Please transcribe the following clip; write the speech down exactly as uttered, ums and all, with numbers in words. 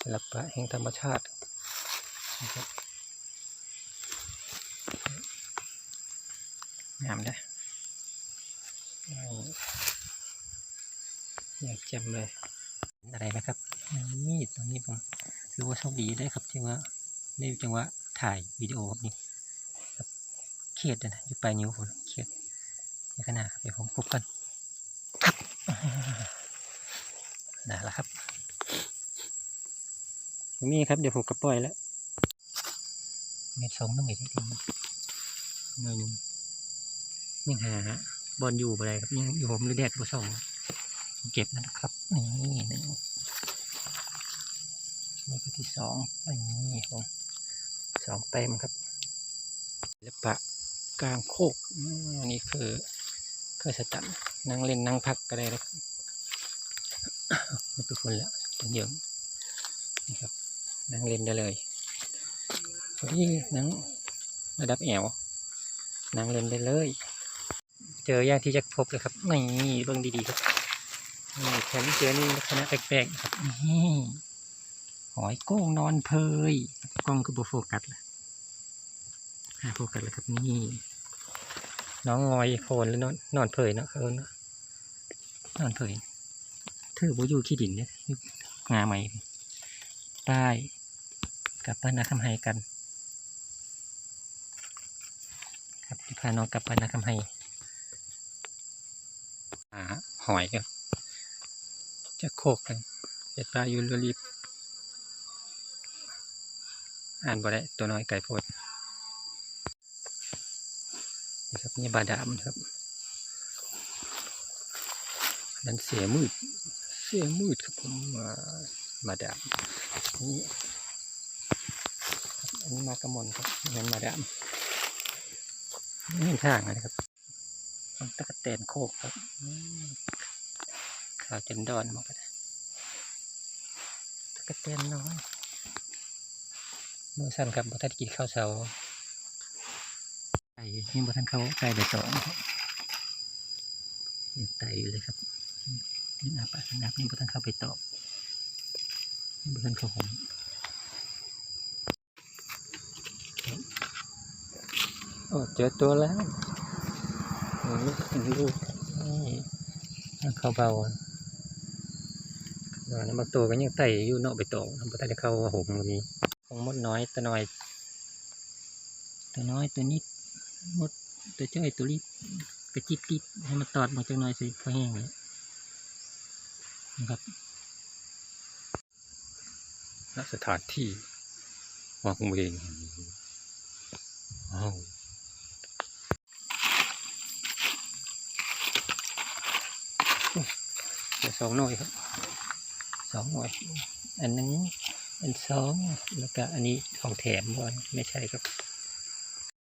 ศิลปะแห่งธรรมชาตินะครับ งามเด้อ นี่ อย่างแจ่มเลย อะไรนะครับ นี่ ตรงนี้ผมถือว่าโชคดีได้ครับ ที่ว่าในจังหวะถ่ายวิดีโอครับนี่ครับ เขียดนะ อยู่ปลายนิ้วผม เขียด เดี๋ยวขนาดครับ เดี๋ยวผมคุบก่อน ครับ อ่า นั่นแหละครับ มีครับ เดี๋ยวผมก็ปล่อยแล้ว เม็ดสองหน่วยที่จริง หน่วยหนึ่ง ยังหาบ่อนอยู่บ่ได้ครับ ยังอยู่ผมหรือแดดบ่ส่อง เก็บนะครับ นี่หนึ่ง นี่ก็ที่สอง นี่ผม สองแต้มครับ ศิลปะกลางโคก อืม นี่คือ คือสถาน นั่งเล่นนั่งพักก็ได้นะครับ ไม่เป็นคนละ เป็นเยอะ นี่ครับ นั่งเล่นได้เลย พอดีนั่งระดับแอว นั่งเล่นได้เลย เจออย่างที่อยากพบเลยครับ นี่ เบิ่งดีๆครับ นี่ แถมเจอนี่ลักษณะแปลกๆนะครับ นี่ หอยโก้งนอนเพย กล้องคือบ่โฟกัสละ หาโฟกัสแล้วครับ นี่ น้องงอยโพนหรือนอน นอนเพยเนาะ เขาเอิ้นเนาะ นอนเพย ถือบ่อยู่ขี้ดินเนี่ย อยู่งาใหม่ ไป กลับบ้านนาคำไฮกัน ครับ สิพาน้องกลับบ้านนาคำไฮ หาหอยกัน จะโคกกัน เฮ็ดปลาอยู่เรือรีบ อ่านบ่ได้ ตัวน้อยไกลโพด นี่ครับ นี่บาดาลครับ อันนั้นเสือมืด เสือมืดครับผม อ่า บาดาล นี่ อันนี้มากระมอนครับ อันนั้นบาดาล นี่ทางนะครับ มันตั๊กแตนโคกครับ อืม ขาวจนดอนหมดแล้ว ตั๊กแตนน้อย มื้อสั้นครับ บ่ทันกินข้าวเช้า ไก่ยังบ่ทันเข้า ไก่ใบตองครับ ยังไต่อยู่เลยครับ นี่อาปากนับ ยังบ่ทันเข้าไปตอบ ยังบ่ทันเข้าห้อง โอ้ เจอตัวแล้ว โอ้ ลูก ลูก นี่ เขาเบา อ่า บางตัวก็ยังไต่อยู่เนาะ ใบตอง บ่ทันได้เข้าห้องก็มี ของมดน้อย ตัวน้อย ตัวน้อย ตัวนิด มด ตัวจ้อย ตัวลิด กระจิบติด ให้มันตอดมาจักหน่อยสิ พอแห้งแล้ว นะครับ ณ สถานที่วังเวงแห่งนี้ ว้าว เดี๋ยวสองหน่วยครับ สองหน่วย อันหนึ่ง อันสอง แล้วก็อันนี้ของแถมบ่อน ไม่ใช่ครับ